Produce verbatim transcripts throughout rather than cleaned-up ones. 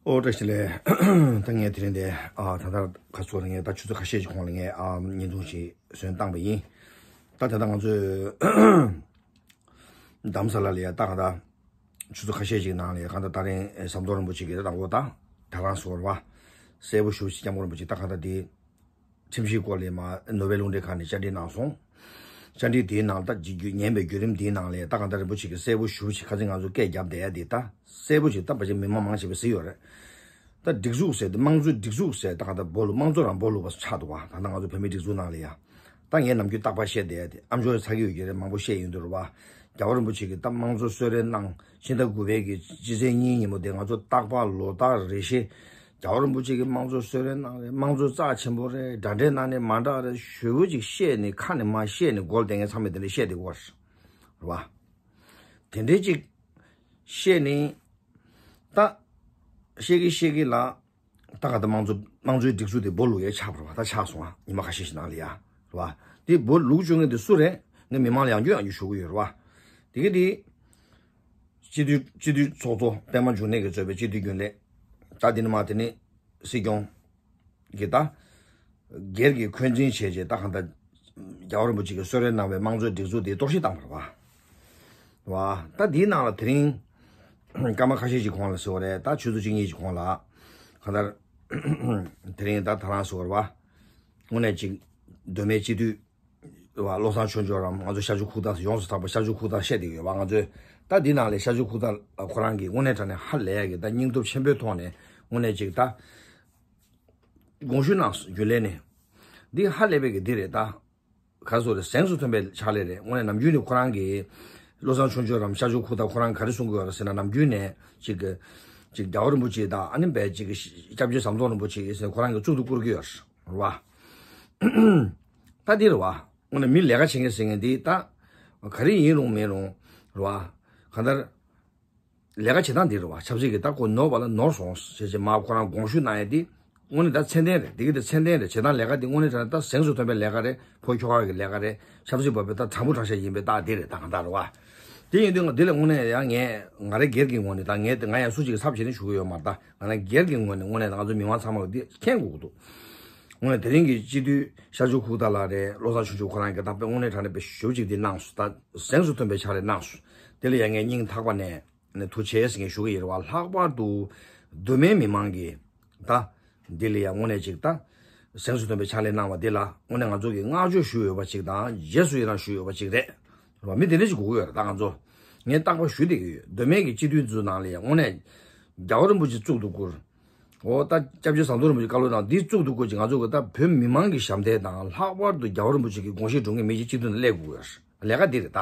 ཨོ་བཀྲ་ཤིས་བདེ་ལེགས། ད་ངས་དེ་རིང་འདི་ཨ་ད་ལྟ་ཁ་སོ་ལ་ངས་ད་ཆུ་ཚོད་ཁ་ཤས་ཀྱི་གོང་ལ་ངས་ཨ་བརྙན་ཐུང་ཞིག་བཟོས་བཏང་པ་ཡིན། ད་ད་ལྟ་ང་ཚོས་རྡ་རམ་ས་ལ་ལ་ཡ་ད་ག་ད་ཆུ་ཚོད་ཁ་ཤས་ཀྱི་ནང་ལ་ཡ་ག་ད་ད་རིང་ཟམ་གདོང་རིན་པོ་ཆེ་གི་ད་དང་པོ་ད་ད་རང་སོ་ར་བ་སྲས་པོ་ཞུ་ཞིག་སྐྱབས་མགོན་རིན་པོ་ཆེ་ད་ག་ད་དེ། ཁྲིམས་ཞིབ་སྐོར་ལས་མ་ནོར་ཝེ་རླུང་འཕྲིན་ཁང་ནས་བཅར་འདྲི་གནང་སོང་། བཅར་འདྲི་དེའི་ནང་ད་ཇི་བརྒྱུད་ཉན་པའི་བརྒྱུད་རིམ་དེའི་ནང་ལས་ད་གང་ལྟར་རིན་པོ་ཆེ་གི་གསལ་པོ་ཞུ་ཞིག་ཁ་ཚིག་ང་ཚོ་སྐད་བརྒྱབ་བསྡད་ཡ་དེ་ད་གསལ་པོ་ཞིག་ད་བ་ཅིག་མི་མང་མང་ཆེ་བས་གཟིགས་ཡོད་རེད། ད་སྒྲིག་འཛུགས་ཟེར་དེ་དམངས་གཙོའི་སྒྲིག་འཛུགས་ཟེར་ད་གང་ལྟར་སྦོ་ལུག་དམངས་གཙོ་རང་སྦོ་ལུག་པ་ཆགས་འདུག་བ། ད་ལྟ་ང་ཚོ་བོད་མིའི་སྒྲིག་འཛུགས་ནང་ལ་ཡ། ད་ངས་ནམ་རྒྱུན་རྟག་པར་བཤད་བསྡད་ཡ་དེ་ཨ་མཆོག་ཚ་གི་ཡོད་ཀྱི་རེད། མང་པོ་བཤད་ཡོང་དུས་རེད་བ། རྒྱལ་བ་རིན་པོ་ཆེ་གིས་ད་དམངས་གཙོ་གསོལ་རས་གནང་ཕྱི་ཟླ་དགུ་པའི་གི་སྤྱི་ཚེས་གཉིས་ཉིན་མོ་དེ་ང་ཚོ་རྟག་པར་ལོ་ལྟར་རེ་བཞིན། རྒྱལ་བ་རིན་པོ་ཆེ་གིས་དམངས་གཙོ་གསོལ་རས་གནང་རེད། དམངས་གཙོ་རྩ་ཆེན་པོ་རེད། འདྲ་འདྲའི་ནང་ནས་མ་འདྲ་རེད་ཞུ་བོ་ཅིག་བཤད་ནས་ཁ་ནས་མ་བཤད་ནས་མགོ་ལ་བསྡད་མཁན་ཚང་མས་དེ་འདྲ་བཤད་བསྡད་ཡོད་རེད་བ། དེ་འདྲའི་ཅིག་བཤད་ནས་ད་བཤད་ཀྱི་བཤད་ཀྱི་ལ། ད་ག་ད་དམངས་གཙོ་དམངས་གཙོའི་སྒྲིག་འཛུགས་དེ་སྦོ་ལུག་ཡས་ཆགས་པ་རེད་བ། ད་ཆགས་སོང་ང་ཉི་མ་ཁ་ཤས་ཤིག་ནང་ལ་ཡ་རེད་བ། དེ་སྦོ་ལུག་བཅོ་ལྔ་དེ་སུ་རེད། ངས་མི་མང་ལ་ཡང་བསྐྱར་ཡང་བསྐྱར་ཞུ་གི་ཡོད་རེད་བ། དེ་གི་དེ། སྤྱི་འཐུས་སྤྱི་འཐུས་ཚོགས་གཙོ་པད་མ་འབྱུང་གནས་ཀྱིས་གཙོས་པའི་སྤྱི་འཐུས་རྒྱུན་ལས། ད་དེ་ནི་མ་དེ་ནི་སྲིད་སྐྱོང་གི་ད། སྒེར་གྱི་འཁོན་འཛིན་བྱས་རྗེས་ད་གང་ལྟར་རྒྱལ་བ་རིན་པོ་ཆེ་གིས་གསོལ་རས་གནང་བའི་དམངས་གཙོའི་སྒྲིག་འཛུགས་དེ་གཏོར་བཤིག་བཏང་བ་རེད་བ། ད་དེའི་ནང་ལ་དེ་རིང་སྐར་མ་ཁ་ཤས་ཤིག་གོང་ལ་ཟེར་བ་རེད། ད་ཆུ་ཚོད་གཅིག་གཉིས་ཤིག་གོང་ལ་གང་ལྟར་དེ་རིང་ད་ད་རང་ཟེར་བ་རེད་བ། དངོས་གནས་ཅིག་མདོ་སྨད་སྤྱི་འཐུས་བློ་བཟང་ཆོས་འབྱོར་རམ་ང་ཚོ་ཤར་ཕྱོགས་ཁུག་རྟ་ཡོངས་སུ་གྲགས་པ་ཤར་ཕྱོགས་ཁུག་རྟ་བཤད་བསྡད་ཡོད་བ། ང་ཚོས་ད་འདི་ནང་ལས་ཤར་ཕྱོགས་ཁུག་རྟ་ཁོ་རང་གིས་དངོས་གནས་དྲང་གནས་ཧ་ལས་ཡ་གི་ད་སྙིང་སྟོབས་ཆེན་པོའི་ཐོག་ནས་དངོས་གནས་ཅིག་ད་དགོངས་ཞུ་གནང་སོང་རྒྱུན་ལས་ནས། འདི་ཧ་ལས་པའི་གི་འདི་རེད་ད། ག་སོ་རེད། གཟེངས་སུ་ཐོན་པའི་ཕྱག་ལས་རེད། དངོས་གནས་ནམ་རྒྱུན་ནས་ཁོ་རང་གིས་བློ་བཟང་ཆོས་འབྱོར་རམ་ཤར་ཕྱོགས་ཁུག་རྟ་ཁོ་རང་ག་རེ་གསུང་གི་ཡོད་རེད་ཟེར་ན་ནམ་རྒྱུན་ནས་ཅིག་གི་ཅིག་རྒྱལ་བ་རིན་པོ་ཆེ་དང་ཨ་ནི་བས་ཅིག་གི་སྐྱབས་རྗེ་ཟམ་གདོང་རིན་པོ་ཆེ་ཟེར་ཁོ་རང་གིས་གཙུག་ཏུ་བཀུར་གི་ཡོད་རེད་བ། ད་འདི་རེད་བ། དངོས་གནས་མི་ལས་ཀ་བྱེད་མཁན་ཟེར་མཁན་འདི་ད་ག་རེ་ཡིན་རུང་མིན་རུང་རེད་བ། གང་ལྟར་ལས་ཀ་བྱེད་སྟངས་འདི་རེད་བ། ཆབ་སྲིད་ཀྱི་ད་ཁོ་ནོར་བ་ལ་ནོར་སོང་ཞེས་བྱས་མ་ཁོ་རང་དགོངས་ཞུ་གནང་ཡ་འདི་དངོས་གནས་ད་ཚད་ལྡན་རེད། འདི་གི་ད་ཚད་ལྡན་རེད། བྱེད་སྟངས་ལས་ཀ་འདི་དངོས་གནས་དྲང་ད་གཟེངས་སུ་ཐོན་པའི་ལས་ཀ་རེད། ཕོ་ཁྱོ་ག་གི་ལས་ཀ་རེད། ཆབ་སྲིད་པ་བོད་ད་དྲང་པོ་དྲང་བཞག་ཡིན་པའི་རྟགས་འདི་རེད། ད་གང་ལྟར་རེད་བ། དེ་ཡིན་དུས་ང་འདི་ལ་དངོས་གནས་ཡང་ངས་ང་རའི་སྒེར་གྱི་ངོས་ནས་ད་ངས་ད་ང་ཡང་སུ་གཅིག་གི་ཚབ་བྱས་ནས་ཞུ་གི་ཡོད་མ་རེད། ད་ང་རང་སྒེར་གྱི་ངོས་ནས་དངོས་གནས་ད་ང་ཚོ་མི་མང་ཚང་མ་གི་འདི་མཁྱེན་དགོས་ཀྱི་འདུག་དངོས་གནས་དེ་རིང་གི་སྤྱི་འཐུས་ཤར་ཕྱོགས་ཁུག་རྟ་ལགས་རེད། བློ་བཟང་ཆོས་འབྱོར་ཁོ་རང་གིས་ད་དཔེ་དངོས་གནས་དྲང་གནས་དཔེ་ཞེ་པོ་ཅིག་འདི་གནང་སོང་། ད་གཟེངས་སུ་ཐོན་པའི་ཕྱག་ལས་གནང་སོང་། དེ་ལ་ཡང་ངས་སྙིང་ཐག་པ་ནས་ནས་ཐུགས་རྗེ་ཆེ་ཞུ་གི་ཡིན་རེད་བ། ལྷག་པར་དུ་མདོ་སྨད་མི་མང་གིས་ད་འདི་ལ་ཡང་དངོས་གནས་ཅིག་ད་གཟེངས་སུ་ཐོན་པའི་ཕྱག་ལས་གནང་བ་འདི་ལ་དངོས་གནས་ང་ཚོ་གིས་བསྔགས་བརྗོད་ཞུས་ཡོད་པ་ཅིག་དང་རྗེས་སུ་ཡི་རང་ཞུས་ཡོད་པ་ཅིག་རེད། རེད་བ། མི་དེ་འདྲ་ཞིག་དགོས་ཀྱི་ཡོད་རེད། ད་ང་ཚོ་ངས་རྟག་པར་ཞུ་བསྡད་ཀྱི་ཡོད། མདོ་སྨད་ཀྱི་སྤྱི་འཐུས་ཚོའི་ནང་ལ་ཡང་དངོས་གནས་རྒྱལ་བ་རིན་པོ་ཆེ་གཙུག་ཏུ་བཀུར། འོ་ད་སྐྱབས་རྗེ་ཟམ་གདོང་རིན་པོ་ཆེ་བཀའ་སློབ་དང་འདི་གཙུག་ཏུ་བཀུར་ཅིག་ང་ཚོ་གི་ད་བོད་མི་མང་གི་ཞབས་འདེགས་དང་ལྷག་པར་དུ་རྒྱལ་བ་རིན་པོ་ཆེ་གི་དགོངས་བཞེད་སྒྲུབ་མཁན་མི་གཅིག་སྤྱི་འཐུས་ནང་སླེབས་དགོས་ཀྱི་ཡོད་རེད། ལས་ཀ་འདི་རེད་ད།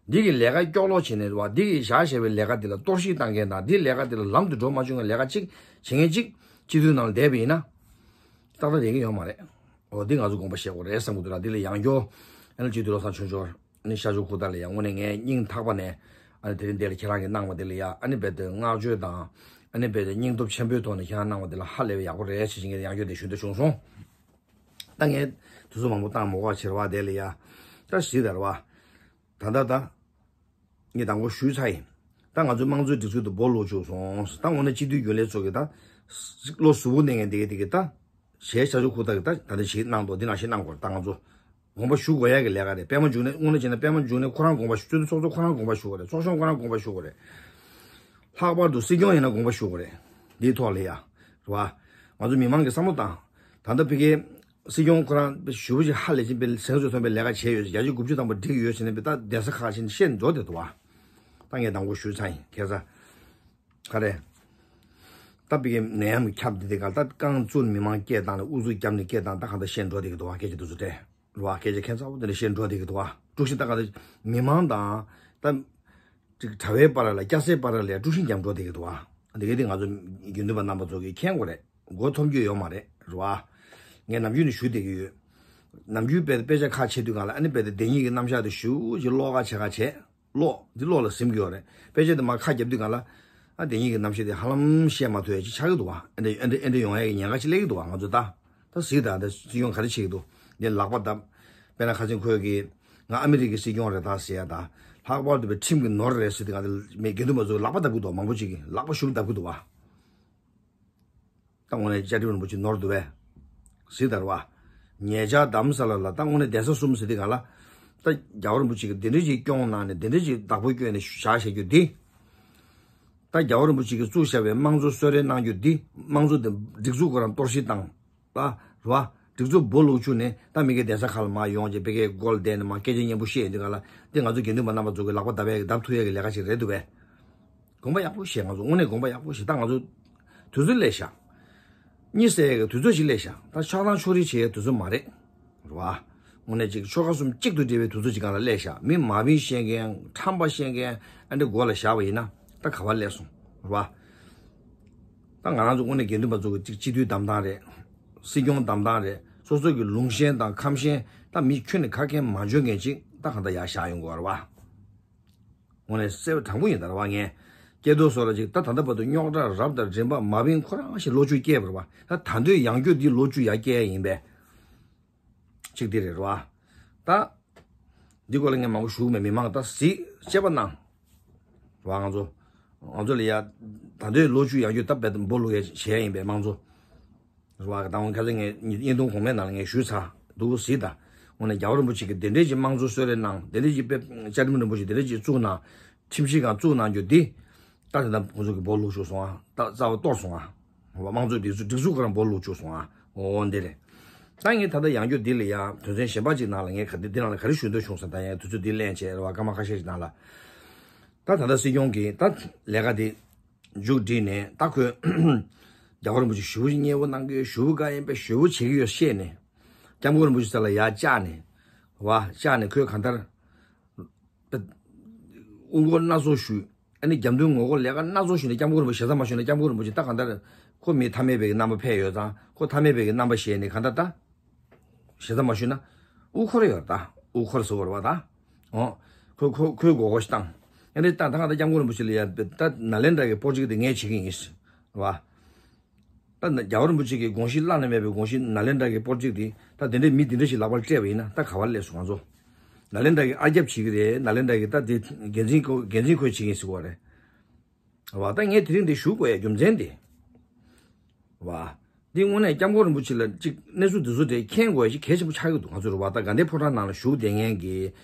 འདི་གི་ལས་ཀ་སྐྱོག་ལོག་བྱས་ནས་རེད་བ། འདི་གི་བཞག་བཞག་པའི་ལས་ཀ་འདི་ལ་གཏོར་བཤིག་བཏང་མཁན་དང་འདི་ལས་ཀ་འདི་ལ་ལམ་དུ་འགྲོ་མ་བཅུག་མཁན་ལས་ཀ་གཅིག་བྱེད་མཁན་གཅིག་སྤྱི་འཐུས་ནང་ལ་བསྡད་པ་ཡིན་ན། ཏག་ཏག་རེད་ཀྱི་ཡོད་མ་རེད། འོ་འདི་ང་ཚོ་དགོངས་པ་བཞེས་དགོས་རེད་བསམ་གྱི་འདུག་ལ། འདི་ལ་ཡང་བསྐྱར་ཨ་ནི་སྤྱི་འཐུས་བློ་བཟང་ཆོས་འབྱོར་ཨ་ནི་ཤར་ཕྱོགས་ཁུག་རྟ་ལ་ཡང་དངོས་གནས་ངས་སྙིང་ཐག་པ་ནས་ཨ་ནི་དེ་རིང་འདི་ལ་ཁྱེད་རང་གིས་གནང་བ་འདི་ལ་ཡ་ཨ་ནི་རྦད་དེ་བསྔགས་བརྗོད་དང་ཨ་ནི་རྦད་དེ་སྙིང་སྟོབས་ཆེན་པོའི་ཐོག་ནས་ཁྱེད་རང་གནང་བ་འདི་ལ་ཧ་ལས་པའི་ཡག་པོ་རེད་ཞེས་ངས་ཡང་བསྐྱར་དེ་ཞུ་འདོད་བྱུང་སོང་། ད་ངས་དུས་ཚོད་མང་པོ་བཏང་མ་དགོས་པ་བྱེད་རེད་བ། དེ་ལ་ཡ་ད་གཟིགས་དང་རེད་བ། ད་ལྟ་ད། ངས་དང་པོ་ཞུས་ཚར་ཡིན། ད་ང་ཚོའི་དམངས་གཙོའི་སྒྲིག་འཛུགས་དེ་སྦོ་ལོག་བཅུག་སོང་། ད་འོ་ན་སྤྱི་འཐུས་རྒྱུན་ལས་ཚོ་གིས་ད་བློ་གཟུ་བོ་གནས་མཁན་དེ་ག་དེ་ག་ད་གཞས་ཤར་ཕྱོགས་ཁུག་རྟ་གིས་ད་ད་ལྟ་ཞིག་གནང་འདུག་འདི་ནང་བཞིན་གནང་དགོས་རེད། ད་ང་ཚོ་དགོངས་པ་ཞུ་དགོས་ཡ་གི་ལས་ཀ་རེད། པད་མ་འབྱུང་གནས་དངོས་གནས་བྱས་ན་པད་མ་འབྱུང་གནས་ཁོ་རང་དགོངས་པ་ཞུ། སྤྱི་འཐུས་ཚོགས་གཙོ་ཁོ་རང་དགོངས་པ་ཞུ་དགོས་རེད། ཚོགས་གཞོན་ཁོ་རང་དགོངས་པ་ཞུ་དགོས་རེད། ལྷག་པར་དུ་སྲིད་སྐྱོང་ཡིན་ན་དགོངས་པ་ཞུ་དགོས་རེད། འདིའི་ཐོག་ལ་ཡ་རེད་བ། ང་ཚོ་མི་མང་གི་བསམ་བློ་བཏང་། ད་ལྟ་ཕ་གིའི་སྲིད་སྐྱོང་ཁོ་རང་ཞེ་པོ་ཅིག་ཧ་ལས་ཅིག་པའི་གཟེངས་སུ་ཐོན་པའི་ལས་ཀ་བྱས་ཡོད། བརྒྱ་ཆ་དགུ་བཅུ་ཐམ་པ་འགྲིག་ཡོད་ཟེར་ནས་པའི་ད་གདན་ས་ཁག་ཅིག་ནས་བཤད་འགྲོ་བསྡད་འདུག་བ། ད་ངས་དང་པོ་ཞུས་ཚར་ཡིན། ཁྱེད་ཚ་ག་རེ། ད་ཕ་གིའི་ནད་ཡམས་ཁྱབ་བསྡད་དེ་ག་ད་རྐང་བཙུགས་མི་མང་སྐད་བཏང་ནས་ཨུ་ཚུགས་བརྒྱབ་ནས་སྐད་བཏང་། ད་གང་ལྟར་བཤད་འགྲོ་བསྡད་ཀྱི་འདུག་བ། སྐད་ཆ་དེ་ཚོ་དྲན་རེད་བ། སྐད་ཆ་ཁྱད་མཚར་པོ་དེ་འདྲ་བཤད་འགྲོ་བསྡད་ཀྱི་འདུག་བ། དཀྲུག་ཤིང་ད་ག་ད་མི་མང་དང་ད་ཅིག་གྲྭ་བའི་བར་ལ་སྐྱ་སེར་བར་ལ་དཀྲུག་ཤིང་བརྒྱབ་འགྲོ་བསྡད་ཀྱི་འདུག་བ། འདི་ག་དེ་ང་ཚོ་དགེ་འདུན་པ་རྣམ་པ་ཚོ་གིས་མཁྱེན་དགོས་རེད། མགོ་འཐོམ་རྒྱུ་ཡོད་མ་རེད། རེད་བ། ངས་ནམ་རྒྱུན་ནས་ཞུ་བསྡད་ཀྱི་ཡོད། ནམ་རྒྱུན་དཔེ་དཔེ་ཆ་ཁ་ཕྱེ་དུས་སྒང་ལ་ཨ་ནི་དཔེ་དེ་བདེན་གཉིས་ཀྱི་རྣམ་གཞག་དེ་ཞེ་པོ་ཅིག་ཀློག་ག་བྱེད་ག་བྱེད། ཀློག་འདི་ཀློག་ལ་ཟིན་གྱི་ཡོད་རེད། དཔེ་ཆ་དེ་མར་ཁ་བརྒྱབ་དུས་སྒང་ལ་ཨ་བདེན་གཉིས་ཀྱི་རྣམ་གཞག་དེ་ཧ་ལམ་བཤད་མ་ཐུབ་ཡ་ཅིག་ཆགས་ཀྱི་འདུག་བ། ཨེ་འདྲ་ཨེ་འདྲ་ཨེ་འདྲ་ཡོང་ཡ་གི་ཉེན་ཁ་ཅིག་སླེབས་ཀྱི་འདུག་བ། ང་ཚོ་ད་ད་གཟིགས་དང་། ད་སྲིད་སྐྱོང་ག་རེ་བྱེད་ཀྱི་འདུག་འདི་ལག་པ་བརྡབ། དཔེར་ན་ཁ་སང་ཁོས་ཀྱིས་ང་ཨ་མི་རི་ཀའི་སྲིད་སྐྱོང་རེད་ད་ཟེར་ཡ་ད། ལྷག་པར་དུ་པའི་ཁྲིམས་ཀྱི་ནོར་རེད་ཟེར་དུས་སྒང་དེ་མི་དགེ་འདུན་པ་ཚོས་ལག་པ་བརྡབ་ཀྱི་འདུག་མང་པོ་ཅིག་གིས་ལག་པ་ཞུམ་བརྡབ་ཀྱི་འདུག་བ། ད་དངོས་གནས་བཅའ་ཁྲིམས་རིན་པོ་ཆེ་ནོར་འདུག་བས། གཟིགས་དང་རེད་བ། ཉེ་ཆར་དྷ་རམ་ས་ལ་ལ་ད་དངོས་གནས་གདན་ས་གསུམ་ཟེར་དུས་སྒང་ལ། ད་རྒྱལ་བ་རིན་པོ་ཆེ་གིས་འདི་འདྲ་ཅིག་སྐྱོང་གནང་ནས་འདི་འདྲ་ཅིག་བདག་པོ་བསྐྱོན་ནས་བཞག་བཞག་རྒྱུ་འདི། ད་རྒྱལ་བ་རིན་པོ་ཆེ་གིས་བཙུགས་བཞག་པའི་དམངས་གཙོ་གསོལ་རས་གནང་རྒྱུ་འདི་དམངས་གཙོ་འདི་སྒྲིག་འཛུགས་ཁོ་རང་གཏོར་བཤིག་བཏང་། ད་རེད་བ། སྒྲིག་འཛུགས་སྦོ་ལུག་བཅུག་ནས་ད་མི་སྒེར་གདན་ས་ཁག་ལ་མར་ཡོང་བྱས་ཕ་གིའི་སྒོ་ལ་བསྡད་ནས་མར་སྐད་ཆ་སྙན་པོ་བཤད་ཡོང་དུས་སྒང་ལ་འདི་ང་ཚོ་དགེ་འདུན་པ་རྣམ་པ་ཚོ་གི་ལག་པ་བརྡབ་པའི་བརྡབ་ཐུབ་ཡས་ཀྱི་ལས་ཀ་ཞིག་རེད་འདུག་བས། དགོངས་པ་ཡག་པོ་བཞེས། ང་ཚོ་དངོས་གནས་དགོངས་པ་ཡག་པོ་བཞེས། ད་ང་ཚོ་དུས་ཚོད་སླེབས་ཤག་གཉིད་སད་ཀྱི་དུས་ཚོད་ཅིག་སླེབས་ཤག་ད་ཆགས་སྡང་ཕྱོགས་རིས་བྱེད་ཡའི་དུས་ཚོད་མ་རེད། རེད་བ། དངོས་གནས་ཅིག་ཆོལ་ཁ་གསུམ་གཅིག་ཏུ་སྒྲིལ་བའི་དུས་ཚོད་ཅིག་སྒང་ལ་སླེབས་ཤག་མི་མ་བིན་བཤད་མཁན་ཁྲམ་པ་བཤད་མཁན་ཨ་འདྲ་མགོ་ལ་བཞག་པ་ཡིན་ན་ད་ག་པར་སླེབས་སོང་། རེད་བ། ད་ང་རང་ཚོ་དངོས་གནས་དགེ་འདུན་པ་ཚོ་གི་ཅིག་སྤྱི་འཐུས་བདམས་སྟངས་རེད། སྲིད་སྐྱོང་བདམས་སྟངས་རེད། སོ་སོ་གི་ལུང་བཤན་དང་ཁམས་བཤན་ད་མི་ཁྱོན་ནས་ཁ་མཁན་མ་འཇོན་མཁན་ཅིག་ད་གང་ལྟར་ཡར་བཞག་ཡོང་དགོས་རེད་བ། དངོས་གནས་གསལ་པོ་དྲང་པོ་ཡིན་ད་རེད་བ། ངས་སྐྱེ་རྡོ་སོགས་ལ་ཅིག་ད་ད་ལྟ་བར་དུ་རྙོག་དྲ་རབ་དང་རིམ་པ་མ་བིན་ཁོ་རང་ཞིག་ལོ་བཅུ་བསྐྱལ་བ་རེད་བ། ད་ད་དུང་ཡང་བསྐྱར་འདི་ལོ་བཅུ་ཡར་བསྐྱལ་ཡ་ཡིན་པས། གཅིག་འདི་རེད་རོ། ད། འདི་སྐོར་ལ་ངས་མང་པོ་ཞུ་གི་མེད། མི་མང་ད་གཟིགས་དཔྱད་པ་གནང་། རོ་ང་ཚོ། ང་ཚོ་ལ་ཡ། ད་འདོད་ལོ་བཅུ་ཡང་རྒྱུ་ད་བེད་འབོ་ལུག་ཡ་བྱས་ཡིན་པས་དམངས་གཙོ། རོ་ད་དང་ཁ་ཚ་ངས་བརྙན་ཐུང་གོང་མའི་ནང་ལ་ངས་ཞུས་ཚར་འདུག་གཟིགས་ད། དངོས་གནས་རྒྱལ་བ་རིན་པོ་ཆེ་གིས་དེ་འདྲས་ཀྱི་དམངས་གཙོ་གསོལ་རས་གནང་དེ་འདྲས་ཀྱི་དཔེ་བཅའ་ཁྲིམས་རིན་པོ་ཆེ་དེ་འདྲས་ཀྱི་བཙུགས་གནང་། ཁྲིམས་ཞིབ་ཁང་བཙུགས་གནང་རྒྱུ་འདི། ད་དེ་ད་ཁོང་ཚོ་གི་འབོ་ལུག་ཤོར་སོང་ཨ། ད་རྩ་བ་གཏོར་སོང་ཨ། དམངས་གཙོ་སྒྲིག་འཛུགས་སྒྲིག་འཛུགས་ཁོ་རང་འབོ་ལུག་བཅུག་སོང་ཨ། འོ་འདི་རེད། ད་ངས་ད་ལྟ་ཡང་བསྐྱར་འདི་ལ་ཡང་དོན་ཚན་གཞན་པ་ཅིག་ནང་ལ་ངས་ག་འདི་འདི་ནང་ལ་ག་རེ་ཞུ་འདོད་བྱུང་ཟེར་ད་ཡང་དུས་ཚོད་འདི་ལེན་བྱས་རེད་བ། སྐར་མ་ཁ་ཤས་ཤིག་ནང་ལ། ད་ད་ལྟ་སྲིད་སྐྱོང་གིས་ད་ལས་ཀ་འདི་མཇུག་སྒྲིལ་ནས་ད་ཁོས་རྒྱལ་བ་རིན་པོ་ཆེ་ཞུ་བ་མཉེས་པོ་གནང་གི་ཡོད། ཞུ་བ་ག་ཡིན་པས་ཞུ་བ་བྱེད་ཀྱི་ཡོད་བཤད་ནས། སྐྱབས་མགོན་རིན་པོ་ཆེ་ས་ལ་ཡར་བཅར་ནས། བ་བཅར་ནས་ཁོས་གང་ལྟར། དབུ་སྐོར་སྣ་ཚོགས་ཞུས། ཨ་ནི་རྒྱབ་མདུན་ངོ་སྐོར་ལས་ཀ་སྣ་ཚོགས་ཞུས་ནས་སྐྱབས་མགོན་རིན་པོ་ཆེ་ཞེ་ས་མ་ཞུས་ན་སྐྱབས་མགོན་རིན་པོ་ཆེ་ད་གང་ལྟར་ཁོ་མི་ཐ་མལ་པའི་གི་རྣམ་པ་ཕེབས་ཡོད་ཙང་ཁོ་ཐ་མལ་པའི་གི་རྣམ་པ་བཞེས་ནས་གང་ལྟར་ད། ཞེ་ས་མ་ཞུས་ན་དབུ་འཁོར་ཡོད་ད། དབུ་འཁོར་ཟེར་བ་རེད་བ་ད། འོ། ཁོ་ཁོ་ཁོའི་མགོ་སྐོར་ཞིག་བཏང་། ཨ་ནི་ད་ད་གང་ལྟར་སྐྱབས་མགོན་རིན་པོ་ཆེ་ལ་ཡ་ད་ནཱ་ལེནྡྲ་གི་པོར་ཅིག་དེ་ངས་བྱེད་ཀྱི་ཡིན་ཟེར་བ། ད་ནི་རྒྱལ་བ་རིན་པོ་ཆེ་གི་དགོངས་གཞི་བླ་ན་མེད་པའི་དགོངས་གཞི་ནཱ་ལེནྡྲ་གི་པོར་ཅིག་འདི་ད་དེ་འདྲའི་མི་དེ་འདྲ་ཞིག་ལག་པར་སྤྲད་པ་ཡིན་ན་ད་ག་པར་སླེབས་སོང་ང་ཚོ། ནཱ་ལེནྡྲ་གི་ཨ་རྒྱབ་བྱེད་ཀྱི་རེད། ནཱ་ལེནྡྲ་གི་ད་དེ་འགན་འཛིན་ཁོ་འགན་འཛིན་ཁོས་བྱེད་ཀྱི་ཡིན་ཟེར་བ་རེད། བ་ད་ངས་དེ་རིང་འདི་ཞུ་དགོས་ཡ་རྒྱུ་མཚན་འདི། བ། འདི་དངོས་གནས་སྐྱབས་མགོན་རིན་པོ་ཆེ་ལ་ཅིག་གནས་ཚུལ་འདི་ཚོ་དེ་མཁྱེན་དགོས་ཡ་ཞིག་གལ་ཆེན་པོ་ཆགས་ཀྱི་འདུག་ང་ཚོ་རེད་བ། ད་དགའ་ལྡན་ཕོ་བྲང་ནང་ལ་བཞུགས་བསྡད་མཁན་གྱི་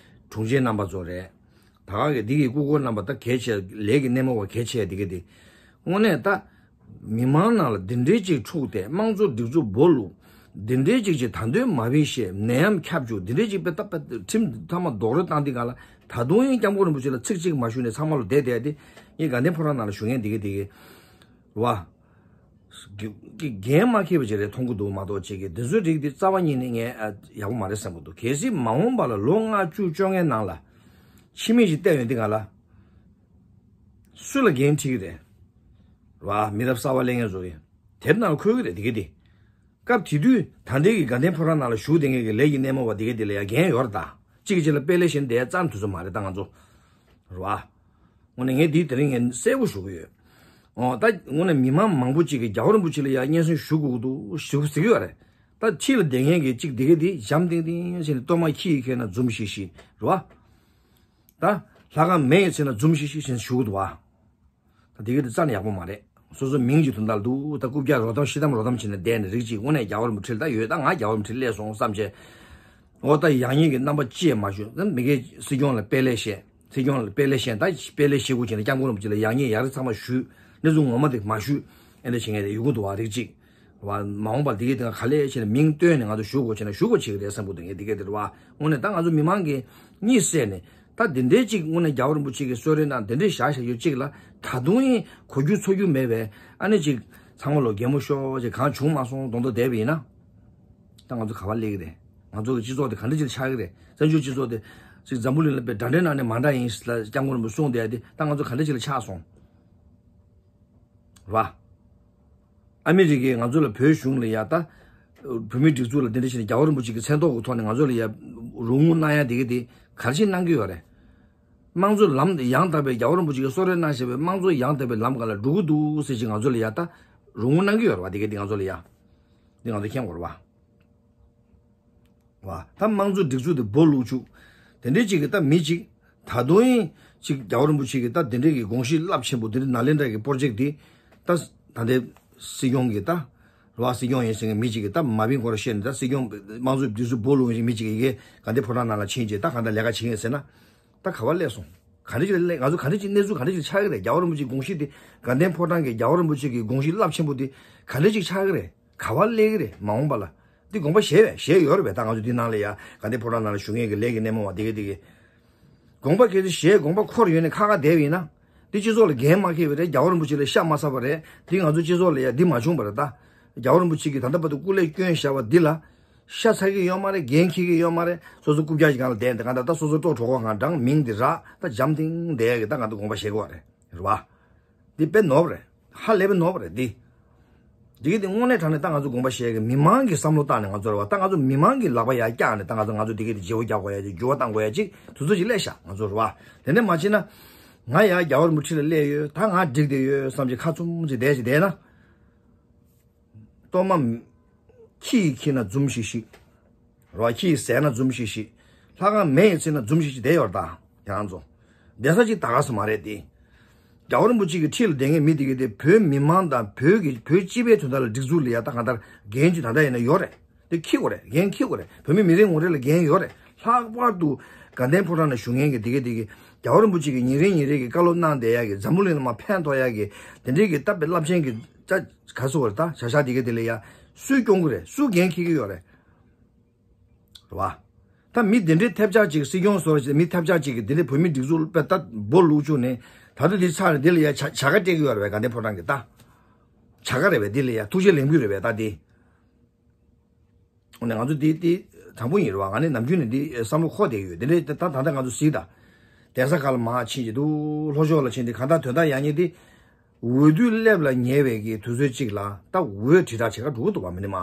དྲུང་ཆེ་རྣམ་པ་ཚོ་རེད། ད་ག་གི་འདི་གི་སྐུ་འཁོར་རྣམ་པ་ད་གལ་ཆེ་ལས་ཀྱི་སྣེ་མོ་བ་གལ་ཆེ་འདི་གི་འདི། དངོས་གནས་ད། མི་མང་ནང་ལ་འདི་འདྲའི་ཅིག་འཁྲུག་སྟེ་དམངས་གཙོ་སྒྲིག་འཛུགས་སྦོ་ལུག་འདི་འདྲའི་ཅིག་ཅིག་ད་འདོད་མ་བིན་བཤད་ནད་ཡམས་ཁྱབ་བཅུག་འདི་འདྲའི་ཅིག་པའི་ད་པའི་ཁྲིམས་ཐ་མ་རྡོག་རོལ་བཏང་འདི་ག་ལ་ད་དུང་ཡང་སྐྱབས་མགོན་རིན་པོ་ཆེ་ལ་ཚིག་གཅིག་མ་ཞུས་ནས་ཚང་མ་ལོ་བསྡད་བསྡད་དེ་ངས་དགའ་ལྡན་ཕོ་བྲང་ནང་ལ་བཞུགས་མཁན་འདི་གི་འདི་གི་བ། གི་གི་འགན་མ་འཁྱེར་བ་ཅིག་རེད་མཐོང་གི་འདུག་མ་གཏོགས་ཅིག་གི་འདི་ཚོའི་རིགས་འདི་རྩ་བ་ཉིད་ནས་ངས་ཨ་ཡག་པོ་མ་རེད་བསམ་གི་འདུག་གལ་སྲིད་མ་འོངས་པ་ལ་ལོ་ལྔ་བཅུ་བཅོ་ལྔའི་ནང་ལ་ཕྱི་མིག་ཅིག་བལྟས་ཡོང་འདི་ག་ལ་སུ་ལ་འགན་འཁྲི་གི་རེད། ར་མི་རབས་གསར་བ་སླེབས་མཁན་ཚོ་གི་དེབ་ནང་འཁོད་གི་རེད་འདི་གི་འདི། སྐབས་དེ་དུས་ད་ལྟའི་གི་དགའ་ལྡན་ཕོ་བྲང་ནང་ལ་བཞུགས་བསྡད་མཁན་གི་ལས་ཀྱི་སྣེ་མོ་བ་འདི་གི་འདི་ལ་ཡ་འགན་ཡོད་རེད་ད། གཅིག་གི་གཅིག་ལ་དཔེ་ལས་བཞིན་བསྡད་རྩ་ནས་ཐུབ་ས་མ་རེད་ད་ང་ཚོ། ར། དངོས་གནས་ངས་འདི་དེ་རིང་ངས་གསལ་པོ་ཞུ་གི་ཡོད། འོ་ད་དངོས་གནས་མི་མང་མང་པོ་གཅིག་གིས་རྒྱལ་བ་རིན་པོ་ཆེ་ལ་ཡ་སྙན་སེང་ཞུ་དགོས་ཀྱི་འདུག་ཞུ་ཟེར་གི་ཡོད་རེད། ད་ཕྱི་ལ་བསྡད་མཁན་གི་གཅིག་འདི་གི་འདི་འཇམ་ཐིང་ཐིང་བྱས་ནས་གཏོར་མ་ཁྱི་ཡིས་ཁྱེར་ན་འཛུམ་ཤིག་ཤིག་རེད་བ། ད་ལྷ་ཁང་མེ་ཡིས་ཚིག་ན་འཛུམ་ཤིག་ཤིག་བྱས་ནས་ཞུ་གི་འདུག་བ། ད་འདི་གི་འདི་རྩ་ནས་ཡག་པོ་མ་རེད། སོ་སོ་མིང་གཅིག་དོན་དག་འདུག་ད་རྐུབ་བཀྱག་རོ་གཏམ་ཤི་གཏམ་རོ་གཏམ་བྱས་ནས་བསྡད་ནས་རིགས་གཅིག་དངོས་གནས་རྒྱལ་བ་རིན་པོ་ཆེ་ལ་ད་ཡོད་ད་ང་རྒྱལ་བ་རིན་པོ་ཆེ་སླེབས་སོང་བསམ་བྱས། འོ་ད་ཡག་ཉེས་ཀྱི་རྣམ་པ་ཅི་ཡང་མ་ཞུ་ད་མི་སྒེར་སྲིད་སྐྱོང་ལ་དཔེ་ལས་བཤད་སྲིད་སྐྱོང་ལ་དཔེ་ལས་བཤད་ད་དཔེ་ལས་བཤད་དགོས་བྱས་ནས་སྐྱབས་མགོན་རིན་པོ་ཆེ་ལ་ཡག་ཉེས་ཡག་རིགས་ཚང་མ་ཞུས་གནས་ཚུལ་ངོ་མ་དེ་མ་ཞུས་ཨེ་འདྲ་བྱེད་མཁན་དེ་ཡོད་གི་འདུག་བ་རིགས་གཅིག་བ། མ་འོངས་པར་འདི་གའི་སྟེང་ག་ལས་བྱས་ནས་མིང་བཏོན་ནས་ང་ཚོ་ཞུ་དགོས་བྱས་ན་ཞུ་དགོས་བྱེད་ཀྱི་རེད་བསམ་གི་འདུག་ངས་འདི་གའི་དེ་རེད་བ། དངོས་གནས་ད་ང་ཚོ་མི་མང་གིས་གཉིད་སད་ནས་ད་འདི་འདྲའི་གཅིག་དངོས་གནས་རྒྱལ་བ་རིན་པོ་ཆེ་གིས་གསོལ་རས་གནང་འདི་འདྲའི་བཞག་བཞག་ཡོད་གཅིག་ལ་ད་དུང་ཡིན་གོ་རྒྱུ་ཚོར་རྒྱུ་མེད་པས་ཨ་ནི་གཅིག་ཚང་མ་ལོ་གད་མོ་ཤོར་བྱས་གང་བྱུང་མ་སོང་མདོག་མདོག་བསྡད་པ་ཡིན་ན། ད་ང་ཚོ་ག་པར་སླེབས་ཀྱི་རེད། ང་ཚོ་གི་སྤྱི་ཚོགས་དེ་ག་འདྲ་ཅིག་ལ་ཆགས་ཀྱི་རེད། བཙན་བྱོལ་སྤྱི་ཚོགས་དེ་ཅིག་འཛམ་བུ་གླིང་ལ་དཔེ་འདྲ་འདྲའི་ནང་ནས་མ་འདྲ་ཡིན་ལ་སྐྱབས་མགོན་རིན་པོ་གསུངས་བསྡད་དེ་ད་ང་ཚོ་ག་འདྲ་ཅིག་ལ་ཆགས་སོང་། ར། ཨ་མི་རི་ཀས་ང་ཚོ་ལ་བོད་གཞུང་ལ་ཡ་ད། བོད་མིའི་སྒྲིག་འཛུགས་ལ་འདི་འདྲ་བྱས་ནས་རྒྱལ་བ་རིན་པོ་ཆེ་གི་མཚན་ཐོག་གི་ཐོག་ནས་ང་ཚོ་ལ་ཡ། རོགས་དངུལ་གནང་ཡ་དེ་གི་དེ་ག་རེ་བྱས་གནང་གི་ཡོད་རེད། དམངས་གཙོ་ལམ་ཡང་དག་པའི་རྒྱལ་བ་རིན་པོ་ཆེ་གི་གསོལ་རས་གནང་བཞིན་པའི་དམངས་གཙོ་ཡང་དག་པའི་ལམ་སྒང་ལ་འགྲོ་གི་འདུག་ཟེར་ཅིག་ང་ཚོ་ལ་ཡ་ད། རོགས་དངུལ་གནང་གི་ཡོད་རེད་བ་དེ་གི་དེ་ང་ཚོ་ལ་ཡ། འདི་ང་ཚོ་མཁྱེན་དགོས་རེད་བ། བ། ད་དམངས་གཙོ་སྒྲིག་འཛུགས་དེ་སྦོ་ལུག་བཅུག་དེ་འདྲའི་ཅིག་གི་ད་མི་ཅིག་ད་དུང་ཡིན་ཅིག་རྒྱལ་བ་རིན་པོ་ཆེ་གི་ད་དེ་འདྲའི་གི་དགོངས་གཞི་རླབས་ཆེན་པོ་དེ་འདྲའི་ནཱ་ལེནྡྲ་གི་པོར་ཅེག་དེ་ད་ད་ལྟའི་སྲིད་སྐྱོང་གི་ད་ རེད་བ། སྲིད་སྐྱོང་ཡིན་ཟེར་མཁན་མི་གཅིག་གིས་ད་མ་བིན་ཁོ་ར་བཤད་ནས། ད་སྲིད་སྐྱོང་དམངས་གཙོའི་སྒྲིག་འཛུགས་སྦོ་ལུག་ཡིན་མི་གཅིག་གིས་དགའ་ལྡན་ཕོ་བྲང་ནང་ལ་ཕྱིན་བྱས་ད་གང་ལྟར་ལས་ཀ་བྱེད་ཡིན་ཟེར་ན། ད་ག་བ་སླེབས་སོང་། ག་འདྲ་ཅིག་ལས། ང་ཚོ་ག་འདྲ་ཅིག་གནས་ཚུལ་ག་འདྲ་ཅིག་ཆགས་ཀྱི་རེད། རྒྱལ་བ་རིན་པོ་ཆེའི་དགོངས་གཞི་དེ། དགའ་ལྡན་ཕོ་བྲང་གི་རྒྱལ་བ་རིན་པོ་ཆེ་གི་དགོངས་གཞི་རླབས་ཆེན་པོ་དེ་ག་འདྲ་ཅིག་ཆགས་ཀྱི་རེད། ག་བ་སླེབས་ཀྱི་རེད། མ་འོངས་པ་ལ་དེ་དགོངས་པ་བཞེས་པས་བཞེས་ཡོད་རེད་པས། ད་ང་ཚོ་འདི་ནང་ལ་ཡ་དགའ་ལྡན་ཕོ་བྲང་ནང་ལ་བཞུགས་མཁན་གྱི་ལས་ཀྱི་སྣེ་མོ་བ་དེ་གས་དེ་གས། དགོངས་པ་གལ་ཏེ་བཞེས། དགོངས་པ་འཁོར་ཡོད་ནས་ཁ་ཁ་བསྡད་པ་ཡིན་ན། འདི་སྤྱི་ཚོགས་ལ་འགན་མ་འཁྱེར་བ་རེད། རྒྱལ་བ་རིན་པོ་ཆེ་ལ་ཤ་མ་ཚ་བ་རེད། འདི་ང་ཚོ་སྤྱི་ཚོགས་ལ་ཡ་འདི་མ་བྱུང་བ་རེད། ད་རྒྱལ་བ་རིན་པོ་ཆེ་གིས་ད་ལྟ་བར་དུ་སྐུ་ལས་བསྐྱོན་བཞག་པ་འདི་ལ་ཤ་ཚ་གི་ཡོད་མ་རེད། འགན་འཁྱེར་གི་ཡོད་མ་རེད། སོ་སོ་རྐུབ་བཀྱག་ཅིག་སྒང་ལ་བསྡད་འདི་གང་ལྟར་ད་སོ་སོ་ལྟོ་གྲོགས་པོ་གང་དྲང་མིང་འདི་རག་ད་འཇམ་ཐིང་བསྡད་ཡ་གི་ད་ང་ཚོ་དགོངས་པ་བཞེས་དགོས་པ་རེད། རེད་བ། འདི་དཔེ་ནོར་བ་རེད། ཧ་ལས་པའི་ནོར་བ་རེད་འདི། འདི་གི་འདི་དངོས་གནས་དྲང་གནས་ད་ང་ཚོ་དགོངས་པ་བཞེས་གི་མི་མང་གི་བསམ་བློ་བཏང་ནས་ང་ཚོ་རེད་བ། ད་ང་ཚོ་མི་མང་གི་ལག་པ་ཡར་བཀྱགས་ནས་ད་ང་ཚོ་ང་ཚོ་འདི་གི་འདི་བརྗེ་བོ་རྒྱག་དགོས་ཡ་ཅིག་འགྱུར་བ་བཏང་དགོས་ཡ་ཅིག་དུས་ཚོད་ཅིག་སླེབས་ཤག་ང་ཚོ་རེད་བ། དེ་འདྲ་མ་བྱེད་ན། ང་ཡར་རྒྱལ་བ་རིན་པོ་ཆེ་ལ་སླེབས་ཡོད། ད་ང་འགྲིག་བསྡད་ཡོད་བསམ་ཅིག་ཁ་བཙུམ་ཅིག་བསྡད་ཅིག་བསྡད་ན། གཏོར་མ་ཁྱི་ཡིས་འཁྱིད་ན་འཛུམ་ཤིག་ཤིག་རོ། ཁྱི་ཡིས་ཟས་ན་འཛུམ་ཤིག་ཤིག་ལྷ་ཁང་མེ་ཡིས་ཚིག་ན་འཛུམ་ཤིག་ཤིག་བསྡད་ཡོད་རེད་ད། ཁྱེད་རང་ཚོ་བསྡད་ས་ཅིག་ད་ག་སུ་མ་རེད་དེ། རྒྱལ་བ་རིན་པོ་ཆེ་གི་ཁྲི་ལ་བསྡད་མཁན་མི་དེ་གི་དེ་བོད་མི་མང་དང་བོད་ཀྱི་བོད་སྤྱི་པའི་དོན་དག་ལ་སྒྲིག་འཛུགས་ལ་ཡ་ད་གང་ལྟར་འགན་ཅིག་ད་ལྟ་ཡིན་ན་ཡོད་རེད། དེ་འཁྱེར་དགོས་རེད། འགན་འཁྱེར་དགོས་རེད། བོད་མི་མི་རེ་ངོ་རེ་ལ་འགན་ཡོད་རེད། ལྷག་པར་དུ་དགའ་ལྡན་ཕོ་བྲང་ནང་བཞུགས་མཁན་གྱི་དེ་གི་དེ་གི་རྒྱལ་བ་རིན་པོ་ཆེ་གི་ཉིན་རེ་ཉིན་རེ་གི་བཀའ་སློབ་གནང་བསྡད་ཡ་གི་འཛམ་བུ་གླིང་ལ་མར་ཕན་ཐོགས་ཡ་གི་དེ་འདྲའི་གི་སྟབས་བདེ་རླབས་ཆེན་གྱི་ད་ག་སོ་བར་ད་བྱ་བཞག་དེ་གི་དེ་ལ་ཡ་སུས་སྐྱོང་གི་རེད། སུས་འགན་འཁྱེར་གི་ཡོད་རེད། རེད་བ། ད་མི་དེ་འདྲའི་ཐབས་ཆག་ཅིག་སྲིད་སྐྱོང་བཟོ་བ་ཞིག་མི་ཐབས་ཆག་ཅིག་གི་དེ་འདྲའི་བོད་མི་སྒྲིག་འཛུགས་དཔེ་ད་སྦོ་ལུག་བཅུག་ནས་ད་ལྟ་འདི་ཚར་ནས་འདི་ལ་ཡ་བྱ་བྱ་དགའ་སྤྲད་གི་ཡོད་རེད་བས། དགའ་ལྡན་ཕོ་བྲང་གི་ད་བྱ་དགའ་རེད་བས། འདི་ལ་ཡ་ཐུགས་རྗེ་ལེགས་འབུལ་རེད་བས་ད་འདི། འོ་ན་ང་ཚོ་འདི་འདི་དྲང་པོ་ཡིན་རེད་བ། ང་ནི་ནམ་རྒྱུན་ནས་འདི་བསམ་བློ་འཁོར་བསྡད་ཡོད། འདི་འདྲའི་ད་ད་ལྟ་ང་ཚོ་གཟིགས་ད། གདན་ས་ཁག་ལ་མར་ཕྱིན་གྱི་འདུག་ལྷོ་ཕྱོགས་ལ་ཕྱིན་ཏེ་གང་ལྟར་དོན་དག་ཡག་ཉེས་འདི་འོས་བསྡུ་སླེབས་ལ་ཉེ་བའི་གི་དུས་ཚོད་ཅིག་ལ་ད་འོས་དྲིལ་བསྒྲགས་བྱེད་ག་འགྲོ་གི་འདུག་བ་མི་ནི་མ།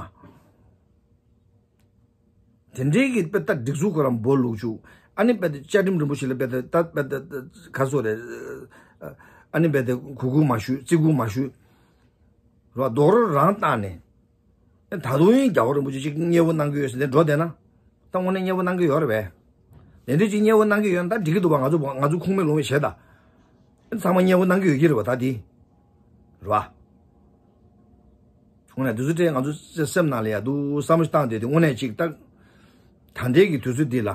དེ་འདྲའི་གི་དཔེ་ལྟ་སྒྲིག་འཛུགས་ཁོ་རང་སྦོ་ལུག་བཅུག་ཨ་ནི་དཔེ་ལྟ་བཅའ་ཁྲིམས་རིན་པོ་ཆེ་ལ་དཔེ་ལྟ་ད་དཔེ་ལྟ་ག་སོ་རེད། ཨ་ནི་དཔེ་ལྟ་གུ་གུ་མ་ཞུས་བརྩི་བཀུར་མ་ཞུས་རོ། རྡོག་རོ་རང་བཏང་ནས། ད་དུང་ཡིན་རྒྱལ་བ་རིན་པོ་ཆེ་གཅིག་མཉེས་པོ་གནང་གི་ཡོད་ཟེར་ནས་འགྲོ་བསྡད་ན། ད་དངོས་གནས་མཉེས་པོ་གནང་གི་ཡོད་རེད་པས། དེ་འདྲ་གཅིག་མཉེས་པོ་གནང་གི་ཡོད་ན་ད་འགྲིག་གི་འདུག་བ། ང་ཚོ་ང་ཚོ་ཁུངས་མེད་ལུང་མེད་བྱས་ད། ཚང་མ་མཉེས་པོ་གནང་གི་ཡོད་ཀྱི་རེད་བ་ད་དེ། རེད་བ། དངོས་གནས་དུས་ཚོད་དེ་ང་ཚོ་སེམས་ནང་ལ་ཡ་འདུག་བསམ་བློ་བཏང་བསྡད་དེ་དངོས་གནས་གཅིག་ད། ད་ལྟའི་གི་དུས་ཚོད་འདི་ལ།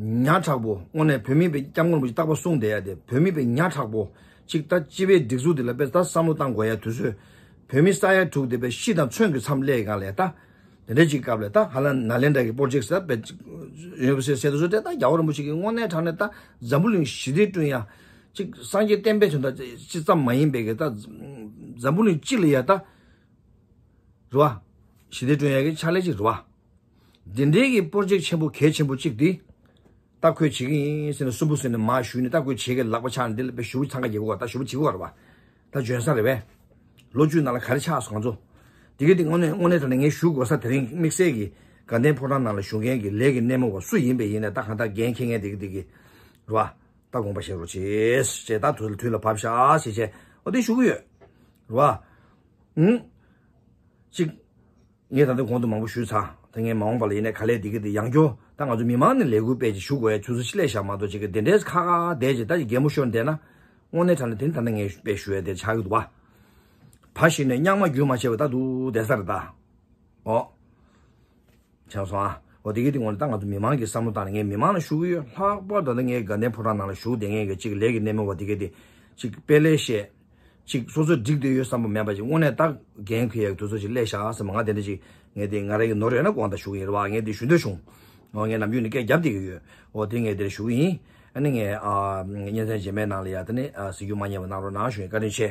ཉག་ཕྲ་པོ་དངོས་གནས་བོད་མི་པའི་སྐྱབས་མགོན་རིན་པོ་ཆེ་རྟག་པར་གསུངས་བསྡད་ཡ་དེ་བོད་མི་པའི་ཉག་ཕྲ་པོ་གཅིག་ད་སྤྱི་པའི་སྒྲིག་འཛུགས་འདི་ལ་དཔེ་ད་བསམ་བློ་བཏང་དགོས་ཡ་དུས་ཚོད། བོད་མི་ས་ཡ་དྲུག་དེ་དཔེ་ཤི་དང་མཚོན་གྱི་མཚམས་སླེབས་སྒང་ལ་ད། དེ་འདྲ་ཅིག་སྐབས་ལ་ད་ཧ་ལམ་ནཱ་ལེནྡྲ་གི་པོ་རོ་ཇེག་ད་དཔེ་ཡུ་ནི་ཝར་སི་ཊི་ཟེར་དུས་ཚོད་དེ་ད་རྒྱལ་བ་རིན་པོ་ཆེ་གི་དངོས་གནས་དྲང་གནས་ད་འཛམ་བུ་གླིང་ཞི་བདེ་བསྐྲུན་ཡ། གཅིག་སངས་རྒྱས་བསྟན་པའི་དོན་དག་ཅིག་ཙམ་མ་ཡིན་པའི་གི་ད་འཛམ་བུ་གླིང་སྤྱི་ལ་ཡ་ད། རེད་བ། ཞི་བདེ་བསྐྲུན་ཡག་གི་ཕྱག་ལས་ཅིག་རེད་བ། འདི་འདྲའི་གི་པོ་རོ་ཇེག་ཆེན་པོ་གལ་ཆེན་པོ་གཅིག་འདི། ལྟ་སྐོས་བྱེད་ཀྱི་ཡིན་ཟེར་ནས་སུན་པོ་ཟེར་ནས་མར་ཞུས་ནས་ལྟ་སྐོས་བྱེད་ཀྱི་ལག་པ་ཆག་ནས་འདི་ལ་དཔེ་ཞུ་བ་འཚང་ཁ་རྒྱག་གི་བ་ད་ཞུ་བ་བྱེད་ཀྱི་བ་རེད་བ། ད་འཇོན་ས་རེད་བས། ལོ་བཅུའི་ནང་ལ་ག་རེ་ཆགས་སོང་ང་ཚོ། འདི་གི་འདི་དངོས་གནས་དངོས་གནས་དྲང་གནས་ངས་ཞུ་དགོས་ས་དེ་རིང་དམིགས་བསལ་གྱི་དགའ་ལྡན་ཕོ་བྲང་ནང་ལ་བཞུགས་མཁན་གྱི་ལས་ཀྱི་སྣེ་མོ་བ་སུ་ཡིན་པའི་ཡིན་ནས་ད་གང་ལྟར་འགན་འཁྱེར་མཁན་འདི་གི་འདི་གི་རེད་བ། ད་དགོངས་པ་བཞེས་རོགས་བྱེད་ཅེས་ད་དུས་ལ་དུས་ལ་བབས་ཤག་ཟེར་བྱས་འོ་དེ་ཞུ་གི་ཡོད། རེད་བ། ཨུང་། གཅིག་ངས་ད་ལྟ་གོང་དུ་མང་པོ་ཞུས་ཚར། ད་ངས་མ་འོངས་པ་ལ་ཡིན་ནའི་ག་ལེར་འདི་གི་འདི་ཡང་བསྐྱར་ད་ང་ཚོ་མི་མང་ནས་ལས་འགུལ་སྤེལ་ཅིག་ཞུ་དགོས་ཡ་ཆུ་ཚོད་ཅིག་སླེབས་ཤག་མ་གཏོགས་ཅིག་གི་འདི་འདྲའི་ཁ་ཁ་བསྡད་ཅིག་ད་ཅིག་གད་མོ་ཤོར་བསྡད་ན་དངོས་གནས་དྲང་གནས་དེ་ནི་ད་ལྟ་ངས་དཔེ་ཞུ་ཡ་དེ་ཆགས་ཀྱི་འདུག་བ། ཕ་ཞིག་ནས་རྙིང་མ་རྒྱུན་མ་ཆད་པ་ད་འདུག་བསྡད་ས་རེད་ད། ཨོ། ཆགས་སོང་ཨ། འོ་དེ་གི་དེ་ངོ་ནས་ད་ང་ཚོ་མི་མང་གི་བསམ་བློ་བཏང་ནས་ངས་མི་མང་ལ་ཞུ་གི་ཡོད། ལྷག་པར་དུ་ད་ངས་དགའ་ལྡན་ཕོ་བྲང་ནང་ལ་བཞུགས་བསྡད་མཁན་གྱི་གཅིག་ལས་ཀྱི་སྣེ་མོ་བ་དེ་གི་དེ་གཅིག་དཔེ་ལས་བཤད། གཅིག་སོ་སོ་འགྲིག་བསྡད་ཡོད་བསམ་པ་མེད་པ་ཅིག་དངོས་གནས་ད་འགན་འཁྱེར་ཡག་དུས་ཚོད་ཅིག་སླེབས་ཤག་ཟེར་མ་ང་དེ་འདྲ་ཅིག་ངས་དེ་ང་རང་གི་ནོར་ཡོད་ན་དགོངས་དག་ཞུ་གི་ཡིན་རེད་བ། ངས་དེ་ཞུ་འདོད་བྱུང་། འོ་ངས་ནམ་རྒྱུན་ནས་སྐད་རྒྱབ་བསྡད་ཀྱི་ཡོད། འོ་དེ་ངས་དེར་ཞུ་གི་ཡིན། ཨ་ནི་ངས་ཨ་སྙན་སེང་རྗེས་མའི་ནང་ལ་ཡ་དེ་ནས་ཨ་གཟིགས་རྒྱུ་མ་ཉེས་པ་གནང་རོགས་གནང་ཞུ་ཡིན། བཀའ་དྲིན་ཆེ།